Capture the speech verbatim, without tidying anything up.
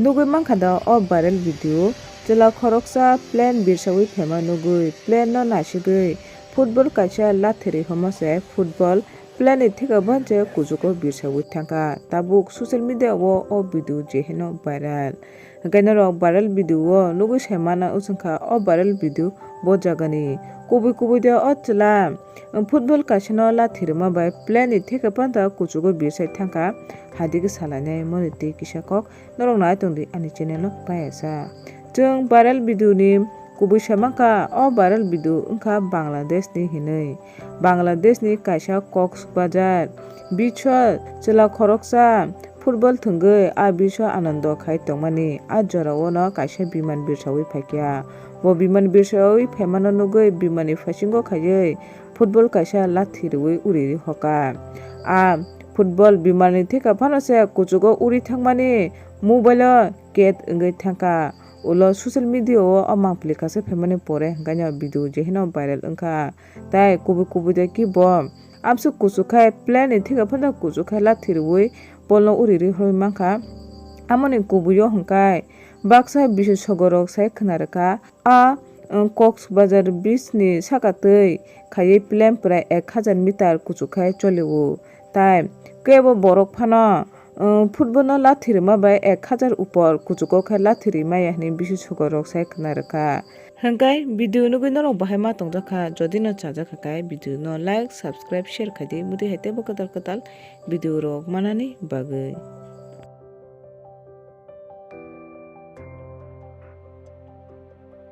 Nugwi mankha da o viral video, chwla khoroksa plane birsawi phaima nugwi plane no nasigwi football kaisa lathiri homo se football plane ni theka bance kuchugo birsawi thangkha. Tabuk social media o o video jeheno viral. Hwnkhe norok viral video o nugwi sai mano wngkha o viral video bo jagani. Kubui kubui de o chwla football kaisa no lathirima bai plane ni theka bance kuchugo birsai thangkha. Haidigi salainai moni twi kisa kok norok nai tongdi ani channel o payasa. Chwng viral video ni kubui sai mankha, o viral video wngkha Bangladesh ni hinwi. Bangladesh ni kaisa Coxbazar beach o chwla khoroksa football thwngwi a beach o anando khai tongmani. A jora o no kaisa biman birsawi phaikha. Bo biman birsawi phaimano nugwi biman ni phasingo khaiwi football kaisa lathi rwui uri ri hoka. A football biman ni theka phano se kuchugo uri thangmani mobile o ket wngwi thangkha. Ulo social media o o mangpili kaisa phaimani pore hwnkhe no video jeheno viral wngkha. Tai kubui kubui de ki bo amsuk kuchuk khai plane ni theka phano kuchuk khai lathi rwui polno uri ri horwi mankha. Amoni kubui o hwnkhe baksa bisisogorok sai khna rwkha. A, um, Coxbazar beach ni saka twi khaiwi plane prai ek hajar meter kuchuk khai cholio. Tai kebo borok phano, um, football no lathi rwma bai ek hajar upor kuchugo khai lathi rwmaya hinwi bisisogorok sai khna rwkha. Hwnkhe video nugwi norok bahai ma tongjakha, jodi no chajakha khe video no like, subscribe, share khaidi, mudi hai teibo kwtal kwtal video rok manani bagwi.